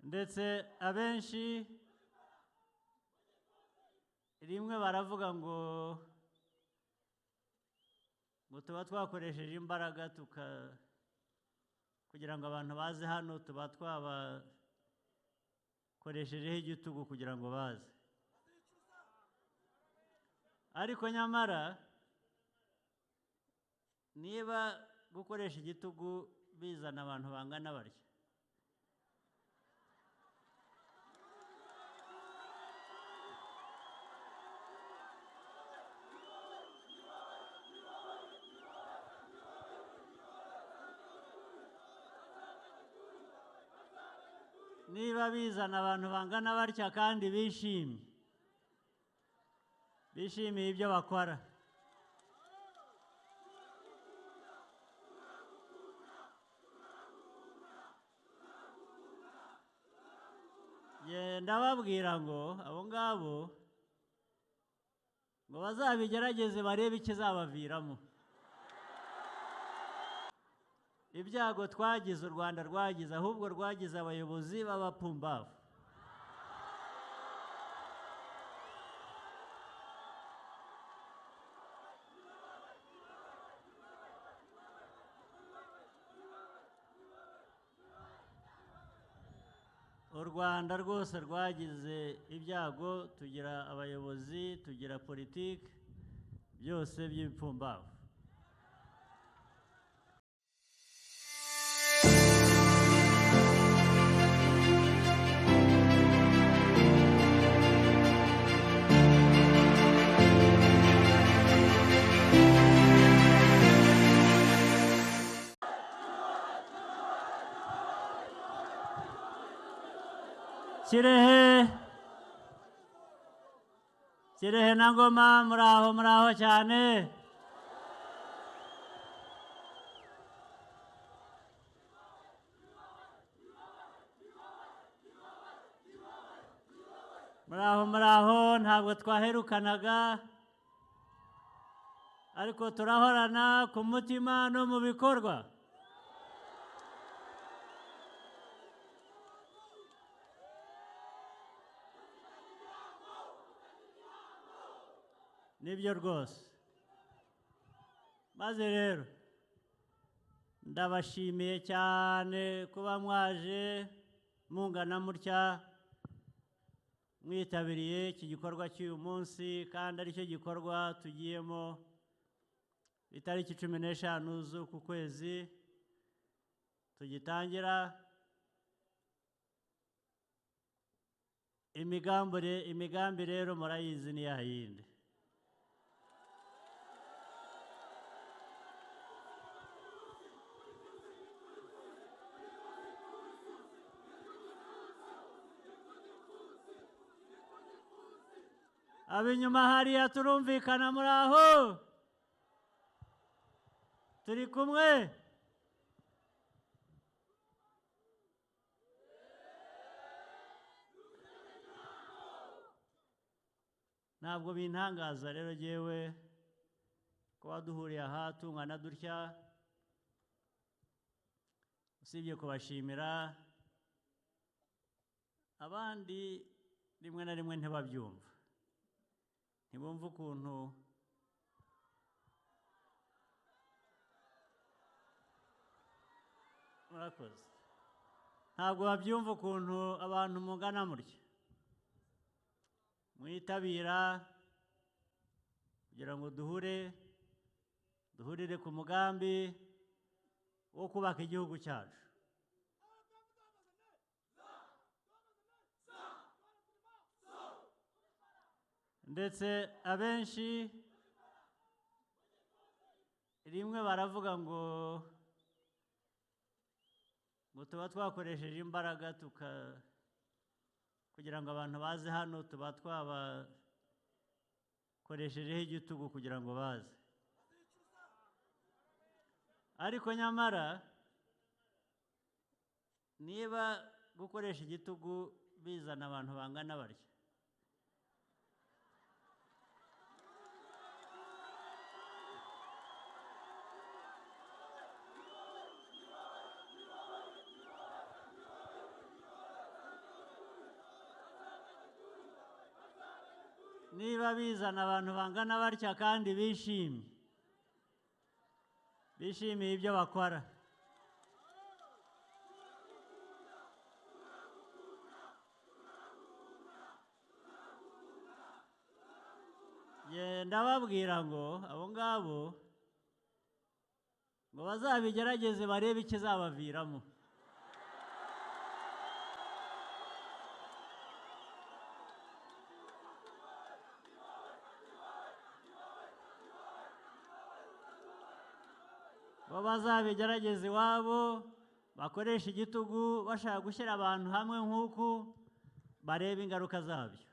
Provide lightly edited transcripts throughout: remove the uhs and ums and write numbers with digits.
Ndetse abenshi rimwe baravuga ngo tuba twakoresheje imbaraga kugira ngo abantu baze hano, tuba twabakoreshejeho igitugu kugira ngo baze. Ariko nyamara niba gukoresha igitugu bizana abantu bangana barya, niba bizana abantu bangana batya kandi bishimye, bishimiye ibyo bakora, ndababwira ngo abo ngabo ngo bazabigerageze barebe ikizabaviramo. Ibyago twagize, u Rwanda rwagize, ahubwo rwagize abayobozi b'abapumbavu. U Rwanda rwose rwagize ibyago, tugira abayobozi, tugira politiki, byose by'ibipfumbavu. Kirehe, Kirehe na Ngoma, muraho muraho cyane. Muraho muraho, ntabwo twaherukanaga ariko turahorana ku mutima no mu bikorwa. Nibyo rwose. Maze rero ndabashimiye cyane kuba mwaje mungana mutya, mwitabiriye iki gikorwa cy'uyu munsi, kandi aricyo gikorwa tugiyemo itariki 15 z'uku kwezi tugitangira. Imigambi rero murayizi ni ya yindi. Abinyuma hariya turumvikana, muraho turi kumwe. Ntabwo bintangaza rero jewe kuba duhuriye aha tungana dutya, usibye kubashimira, abandi rimwe na rimwe ntibabyumva, ntibumva ukuntu murakoze, ntabwo babyumva ukuntu abantu mungana mutya mwitabira kugira ngo duhure, duhurire ku mugambi wo kubaka igihugu cyacu. Ndetse abenshi rimwe baravuga ngo tuba twakoresheje imbaraga kugira ngo abantu baze hano, tuba twabakoreshejeho igitugu kugira ngo baze. Ariko nyamara niba gukoresha igitugu bizana abantu bangana barya, Niba bizana abantu bangana batya kandi bishimye, bishimiye ibyo bakora, ndababwira ngo abo ngabo ngo bazabigerageze barebe ikizabaviramo. Ngo bazabigerageze iwabo, bakoresha igitugu bashaka gushyira abantu hamwe nk'uku, barebe ingaruka zabyo.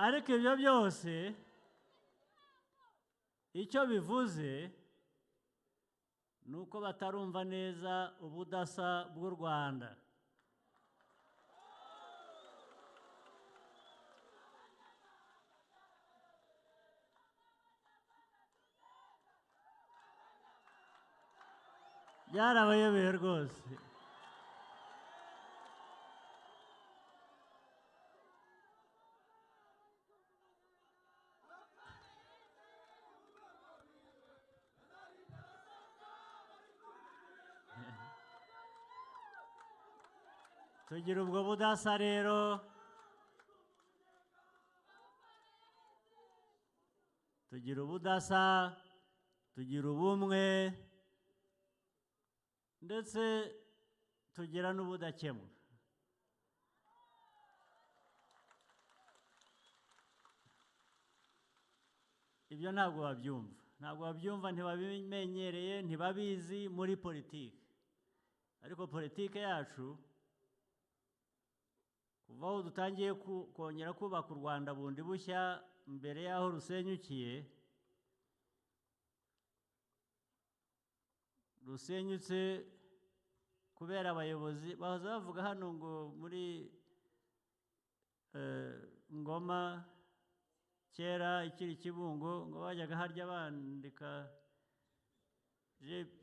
Ariko ibyo byose icyo bivuze nuko batarumva neza ubudasa bw'u Rwanda. Byarabayobeye rwose. Tugira ubwo budasa rero, tugira ubudasa, tugira ubumwe, ndetse tugira n'ubudakemwa. Ibyo ntabwo babyumva, ntabwo babyumva, ntibabimenyereye, ntibabizi muri politiki. Ariko politiki yacu kuva aho dutangiye kongera kubaka u Rwanda bundi bushya mbere y'aho rusenyukiye, rusenyutse kubera abayobozi bahoze bavuga hano ngo muri Ngoma kera ikiri Kibungo ngo bajyaga harya bandika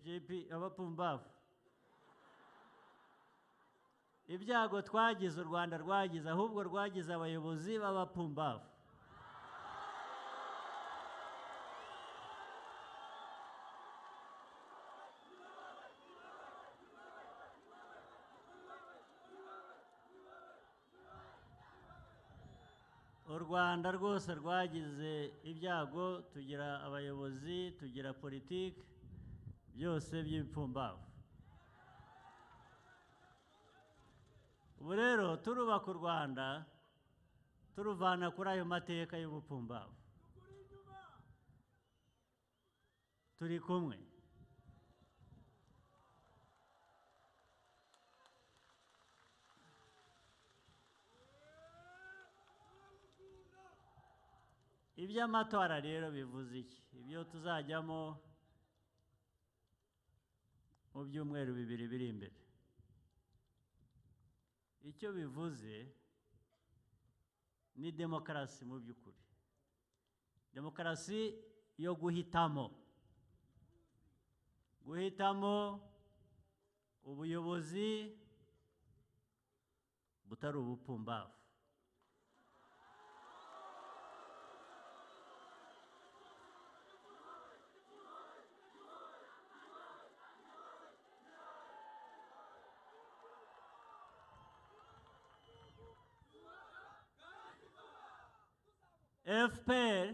JP abapumbavu. Ibyago twagize u Rwanda rwagize, ahubwo rwagize abayobozi b'abapumbavu. U Rwanda rwose rwagize ibyago, tugira abayobozi, tugira politiki, byose by'ibipfumbavu. Ubu rero turubaka u Rwanda turuvana kuri ayo mateka y'ubupfumbavu. Turi kumwe. Iby'amatora rero bivuze iki? Ibyo tuzajyamo mu byumweru bibiri biri imbere. Icyo bivuze ni demokarasi mu by'ukuri. Demokarasi yo guhitamo. Guhitamo ubuyobozi butari ubupfumbavu. FPR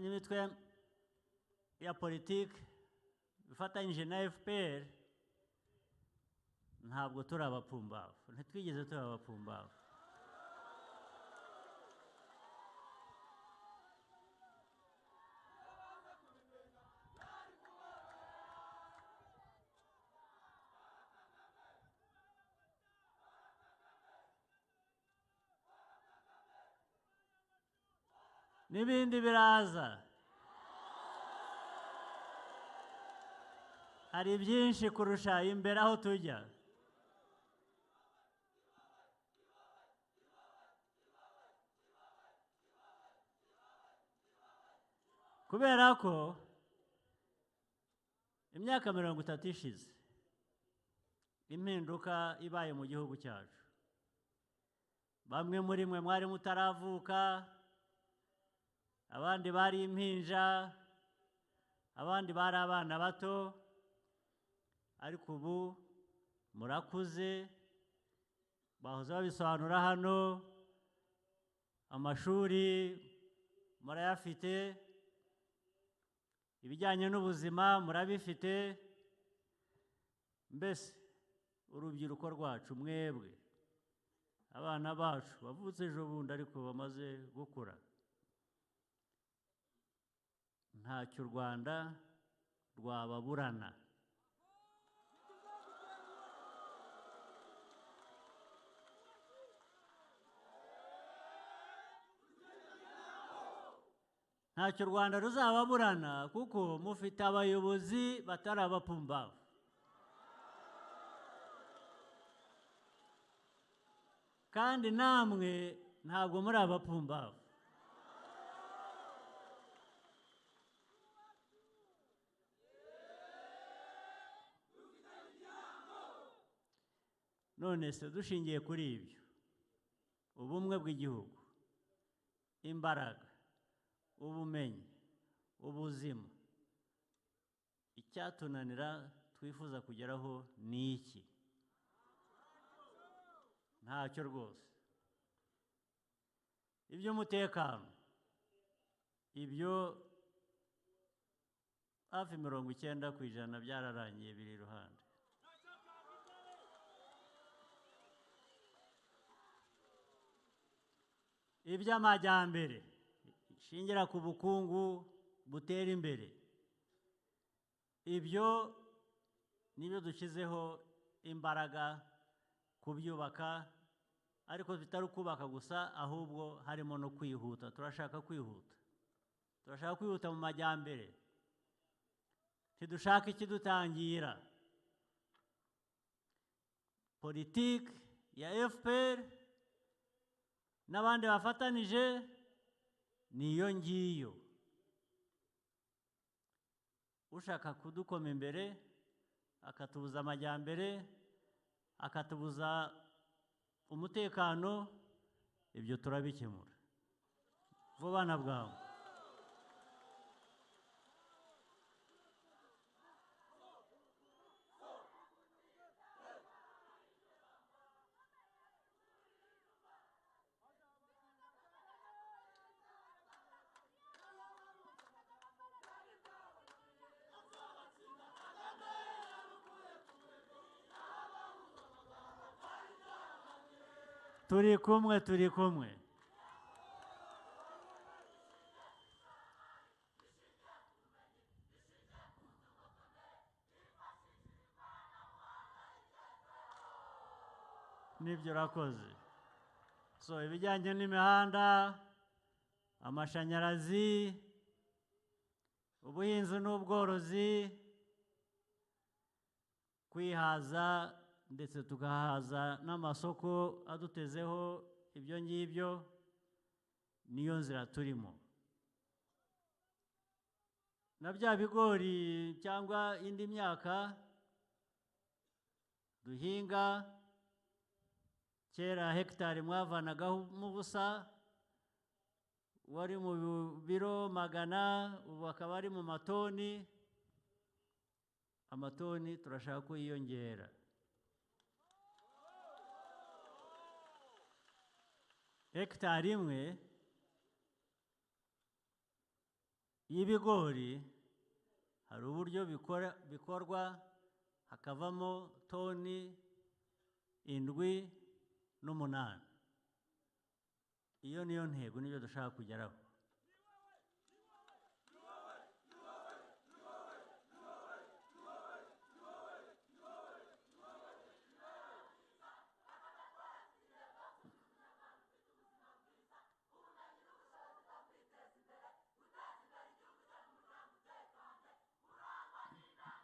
n'imitwe ya politiki ifatanyije na FPR ntabwo turi abapfumbavu, ntitwigeze turi abapfumbavu. N'ibindi biraza, hari byinshi kurusha imbere aho tujya. Kubera ko imyaka 30 ishize impinduka ibaye mu gihugu cyacu, bamwe muri mwe mwari mutaravuka, abandi bari impinja, abandi bari abana bato, ariko ubu murakuze. Bahoze babisobanura hano, amashuri murayafite, ibijyanye n'ubuzima murabifite. Mbese urubyiruko rwacu, mwebwe abana bacu bavutse ejo bundi ariko bamaze gukura, ntacyo u Rwanda rwababurana. Ntacyo u Rwanda ruzababurana kuko mufite abayobozi batari abapumbavu. Kandi namwe ntabwo muri abapumbavu. None se dushingiye kuri ibyo, ubumwe bw'igihugu, imbaraga, ubumenyi, ubuzima, icyatunanira twifuza kugeraho ni iki? Ntacyo rwose. Iby'umutekano, ibyo hafi 90% byararangiye, biri iruhande. Iby'amajyambere ishingira ku bukungu butera imbere, ibyo nibyo dushyizeho imbaraga kubyubaka, ariko bitari ukubaka gusa, ahubwo harimo no kwihuta. Turashaka kwihuta, turashaka kwihuta mu majyambere, ntidushaka ikidutangira. Politiki ya FPR n'abandi bafatanije niyo ngiyo. Ushaka kudukoma imbere akatubuza amajyambere, akatubuza umutekano, ibyo turabikemura vuba na bwangu. Turi kumwe, turi kumwe. Nibyo urakoze. So ibijyanye n'imihanda, amashanyarazi, ubuhinzi n'ubworozi, kwihaza ndetse tugahaza n'amasoko adutezeho, ibyo ngibyo niyo nzira turimo. Na bya bigori cyangwa indi myaka duhinga, kera hegitari mwavanagaho mu busa, wari mu biro 100, ubu akaba ari mu matoni. Amatoni turashaka ko yiyongera. Hegitari imwe y'ibigori hari uburyo bikorwa hakavamo toni 7 n'8. Iyo niyo ntego, nibyo dushaka kugeraho.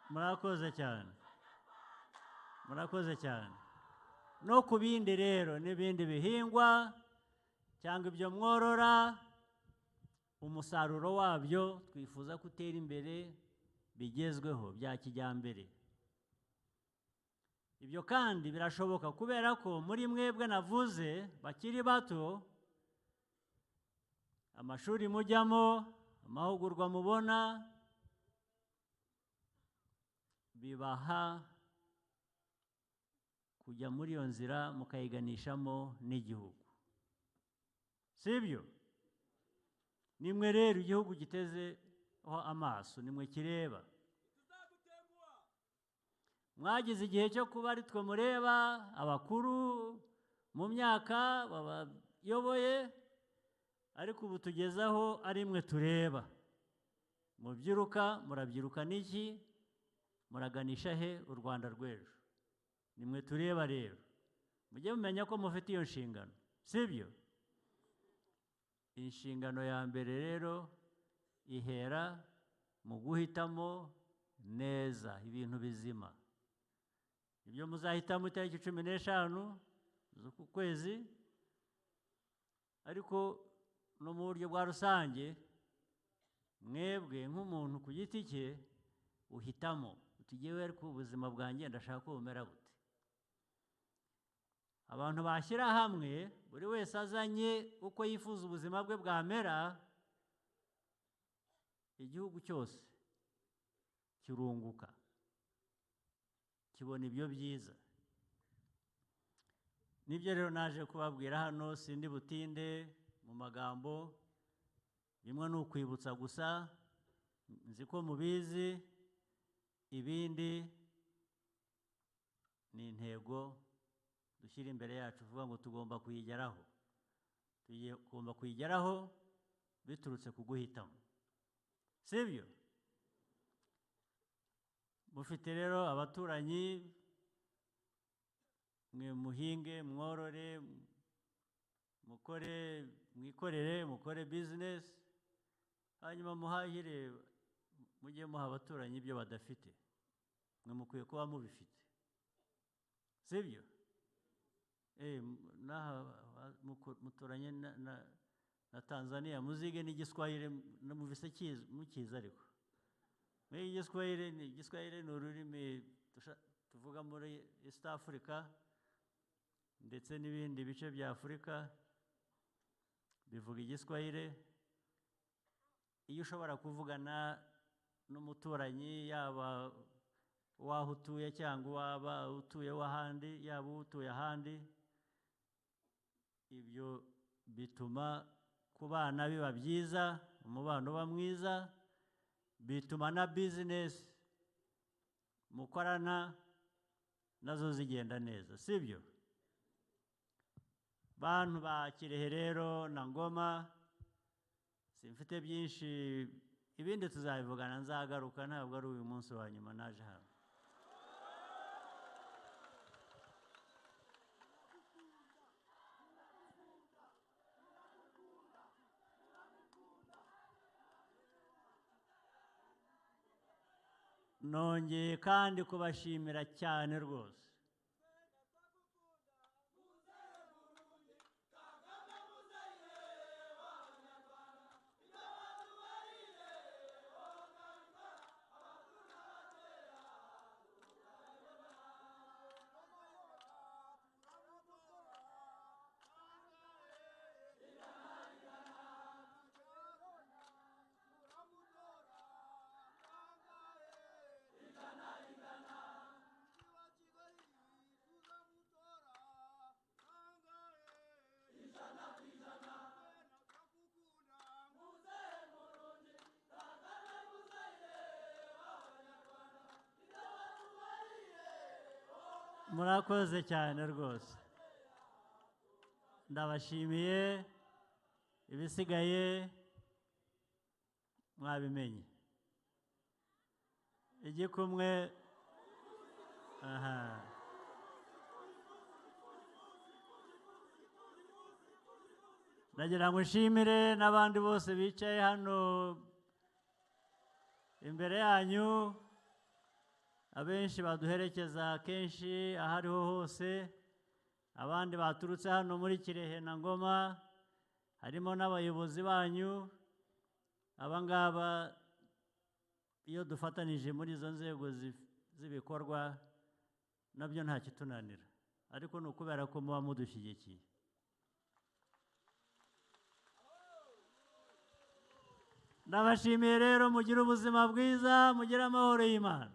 Murakoze cyane, murakoze cyane. No ku bindi rero n'ibindi bihingwa cyangwa ibyo mworora, Umusaruro wabyo twifuza gutera imbere bigezweho bya kijyambere. Ibyo kandi birashoboka kubera ko muri mwebwe navuze bakiri bato, amashuri mujyamo, amahugurwa mubona, bibaha kujya muri iyo nzira mukayiganishamo n'igihugu. Sibyo? Nimwe rero igihugu gitezeho amaso, nimwe kireba. Mwagize igihe cyo kuba ari twe mureba, abakuru mu myaka babayoboye, ariko ubu tugezaho ari mwe tureba. Mubyiruka, murabyiruka n'iki? Muraganisha he u Rwanda rw'ejo? Nimwe tureba rero. Mujye mumenya ko mufite iyo nshingano, sibyo? Inshingano ya mbere rero ihera mu guhitamo neza ibintu bizima. Ibyo muzahitamo itariki 15 z'uku kwezi, ariko no mu buryo bwa rusange mwebwe nk'umuntu ku giti cye uhitamo uti jyewe ariko ubuzima bwanjye ndashaka ko bumera bute. Abantu bashyira hamwe, buri wese azanye uko yifuza ubuzima bwe bwamera, igihugu cyose kirunguka, kibona ibyo byiza. Nibyo rero naje kubabwira hano, sindi butinde mu magambo, bimwe ni ukwibutsa gusa, nzi ko mubizi, ibindi ni intego dushyira imbere yacu, uvuga ngo tugomba kuyigeraho. Tugomba kuyigeraho biturutse ku guhitamo, sibyo? Mufite rero abaturanyi, mwe muhinge, mworore, mukore, mwikorere, mukore business, hanyuma muhahire, mujye muha abaturanyi ibyo badafite. Mwe mukwiye kuba mubifite, sibyo? Naha muturanye na Tanzania, muzige n'igiswahili, muvise mukizi ariko. Mwe igiswahili ni igiswahili, ni ururimi tuvuga muri East Africa ndetse n'ibindi bice bya Afurika bivuga igiswahili. Iyo ushobora kuvugana n'umuturanyi, yaba uwaho utuye cyangwa uwaba utuye w'ahandi, yaba utuye ahandi, ibyo bituma kubana biba byiza, umubano uba mwiza, bituma na business mukorana nazo zigenda neza, sibyo? Bantu ba Kirehe rero na Ngoma, simfite byinshi, ibindi tuzabivugana, nzagaruka, ntabwo ari uyu munsi wa nyuma naje hano. Nongeye kandi kubashimira cyane rwose. Murakoze cyane rwose, ndabashimiye, ibisigaye mwabimenye. Igikumwe, aha. Ndagira ngo nshimire n'abandi bose bicaye hano imbere yanyu, abenshi baduherekeza kenshi ahariho hose, abandi baturutse hano muri Kirehe na Ngoma, harimo n'abayobozi banyu. Aba ngaba iyo dufatanije muri izo nzego z'ibikorwa nabyo nta kitunanira, ariko ni ukubera ko muba mudushyigikiye. Ndabashimiye rero, mugire ubuzima bwiza, mugire amahoro y'Imana.